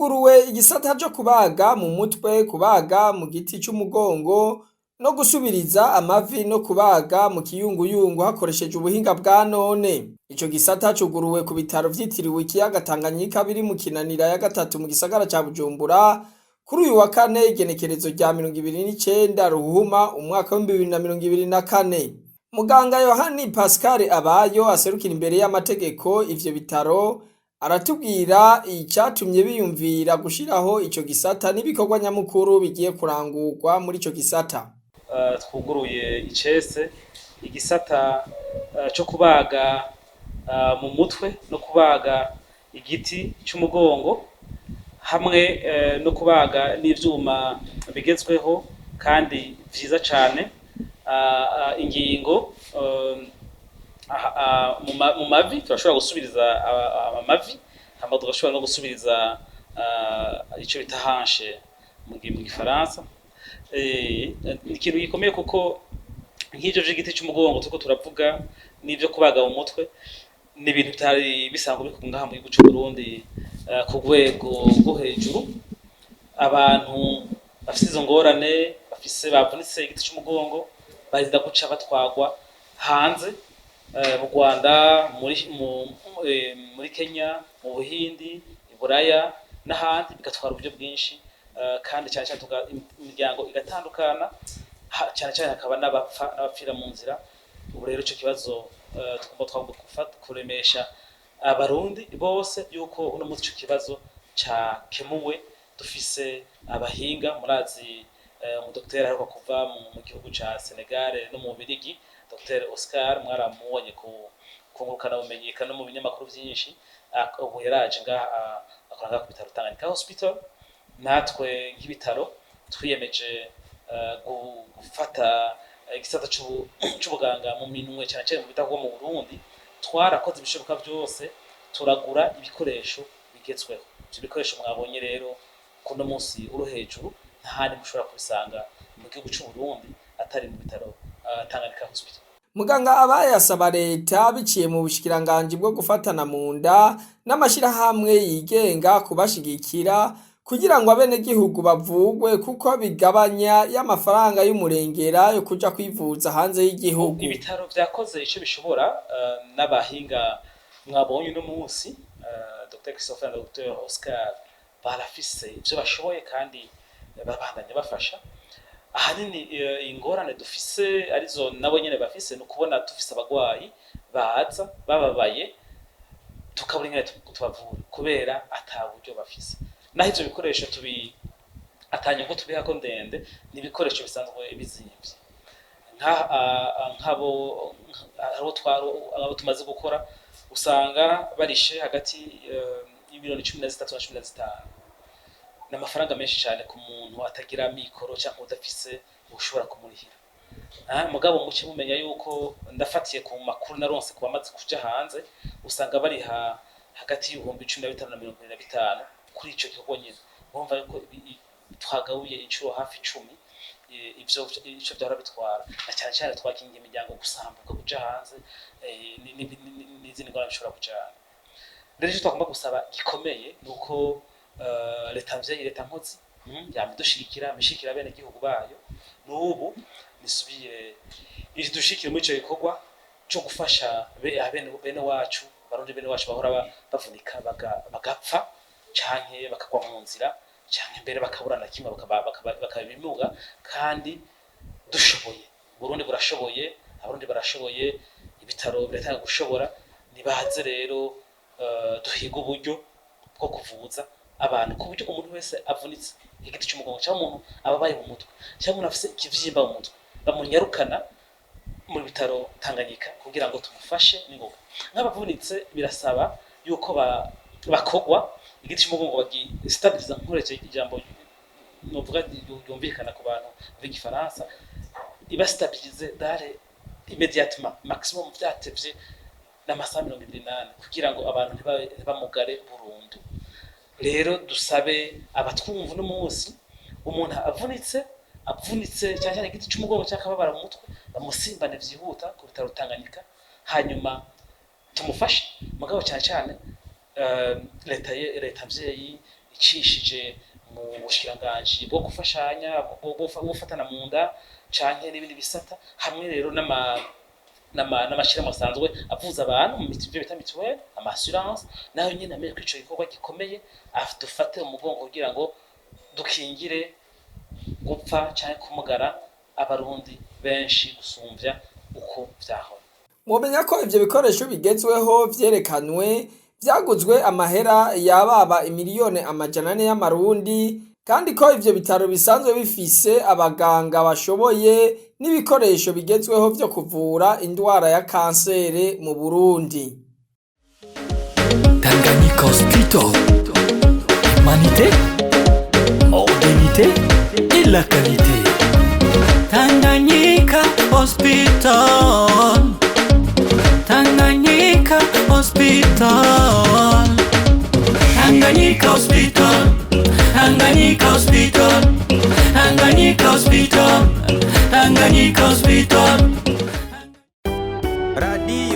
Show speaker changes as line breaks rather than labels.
Huguruwe igisata co kubaga mu mutwe, kubaga mu giti c'umugongo no gusubiriza amavi no kubaga mu kiyunguyungu hakoresheje ubuhinga bwa none. Ico gisata cuguruwe ku bitaro vyitiriwe ikiyaga Tanganyika biri mu Kinanira ya gatatu mu gisagara ca Bujumbura kuri uyu wa kane, igenekerezo rya 29 Ruhuma umwaka w'2024. Muganga Yohani Pascal Abayo aserukira imbere y'amategeko ivyo bitaro aratubwira icatumye biyumvira gushiraho ico gisata n'ibikorwa nyamukuru bigiye kurangurwa muri ico gisata.
Twuguruye icese igisata co kubaga mu mutwe no kubaga igiti c'umugongo hamwe no kubaga n'ivyuma bigezweho kandi vyiza cane ingingo mu mavi. Turashobora gusubiriza amavi, hama tugashobora no gusubiriza ico bita hanche mu gifaransa. Ni ikintu gikomeye kuko nk'ivyo vy'igiti c'umugongo turiko turavuga n'ivyo kubaga mu mutwe ni ibintu bitari bisanzwe bikorwa ngaha mu gihugu c'Uburundi ku rwego rwo hejuru. Abantu bafise izo ngorane, bafise bavunitse igiti c'umugongo, barinda guca batwarwa hanze, mu Rwanda, muri Kenya, mu Buhindi, i Buraya n'ahandi, bigatwara uburyo bwinshi, kandi cane cane imiryango igatandukana, cane cane hakaba n'abapfa n'abapfira mu nzira. Ubu rero ico kibazo tugomba twagomba kuremesha Abarundi bose yuko uno munsi ico kibazo cakemuwe. Dufise abahinga, murazi umudokiteri aheruka kuva mu gihugu ca Senegal no mu Bubirigi, Dr Oscar, mwaramubonye ku ngurukanabumenyi eka no mu binyamakuru vyinshi. Ubu yaraje ngaha, akora ngaha ku bitaro Tanganyika Hospital. Natwe nk'ibitaro twiyemeje gufata igisata c'ubuganga mu minwe, cane cane mu bitaro mu Burundi. Twarakoze ibishoboka vyose, turagura ibikoresho bigezweho. Ivyo bikoresho mwabonye rero kuno munsi uri hejuru, ntahandi mushobora kubisanga mu gihugu c'Uburundi atari mu bitaro Tanganyika Hospital.
Muganga Abaye asaba leta biciye mu bushikiranganji bwo gufatana mu nda n'amashirahamwe yigenga kubashigikira kugira ngo abenegihugu bavugwe, kuko bigabanya y'amafaranga y'umurengera yo kuja kwivuza hanze y'igihugu.
Ibitaro vyakoze ico bishobora, n'abahinga mwabonye uno munsi, Dr Christopher na Dr Oscar, barafise ivyo bashoboye kandi babandanya bafasha. Ahanini ingorane dufise, arizo nabo nyene bafise, ni ukubona dufise abagwayi baza bababaye tukabura ingene tubavura kubera ata buryo bafise, naho ivyo bikoresho tubi ata nyungu tubihako ndende. Ni ibikoresho bisanzwe bizimvye. Nk'abo abo tumaze gukora usanga barishe hagati y'imiliyoni 13 na 15. Ni amafaranga menshi cyane ku muntu atagira mikoro cyangwa udafise ushobora kumurihira. Mugabo muce mumenya yuko ndafatiye ku makuru naronse ku bamaze kuja hanze, usanga bariha hagati y'ibihumbi 15 na 25 kuri ico gikorwa nyene. Urumva yuko twagabuye inshuro hafi 10 ivyo ico vyahora bitwara, na cyane cyane twakingiye imiryango gusambuka, kuja hanze n'izindi ngorane bishobora kujana. Rero icyo twagomba gusaba gikomeye ni uko leta mvyeyi, leta nkozi, yama idushigikira bene gihugu bayo, n'ubu nisubire idushigikire muri ico gikorwa co gufasha bene wacu, Barundi bene wacu bahora bavunika bagapfa canke bakagwa mu nzira canke mbere bakabura na kimwe, bakaba ibimuga kandi dushoboye. Burundi burashoboye, Abarundi barashoboye, ibitaro biratanga gushobora. Nibaze rero duhiga uburyo bwo kuvuza abantu, ku buryo umuntu wese avunitse igiti cy'umugongo cyangwa umuntu ababaye mu mutwe cyangwa umuntu afise ikivyimba mu mutwe, bamunyarukana mu bitaro Tanganyika kugira ngo tumufashe n'ingoga. Nk'abavunitse birasaba yuko bakogwa igiti cy'umugongo, bagistabiliza, nkoresheje ijambo novuga ryumvikana ku bantu b'igifaransa, ibastabilize dare immédiatement, maximum vyatevye n'amasaha 24, kugira ngo abantu ntibamugare burundu. Rero dusabe abatwumva uno munsi, umuntu avunitse cyane cyane igiti cy'umugongo cyangwa akababara mu mutwe, bamusimbane vyihuta ku bitaro Tanganyika, hanyuma tumufashe. Mugabo cyane cyane leta, leta mvyeyi. icishije mu bushikiranganji bwo gufashanya, bwo gufatana mu nda canke n'ibindi bisata, hamwe rero n'amashirahamwe asanzwe avuza abantu mu ivyo bita mutuelle, ama assurance nayo nyene amenye ko ico gikorwa gikomeye, dufate umugongo kugira ngo dukingire gupfa canke kumugara abarundi benshi gusumvya uko vyahora.
Mwomenya ko ivyo bikoresho bigezweho vyerekanwe vyaguzwe amahera yababa 400 miliyoni y'amarundi, kandi ko ivyo bitaro bisanzwe bifise abaganga bashoboye n'ibikoresho bigezweho vyo kuvura indwara ya kansere mu Burundi.
Tanganyika Hospital. Humanité, modernité et la qualité.
Tanganyika Hospital. Tanganyika Hospital. Tanganyika Hospital. Tanganyika Hospital. Tanganyika Hospital. Tanganyika Hospital.
Radio.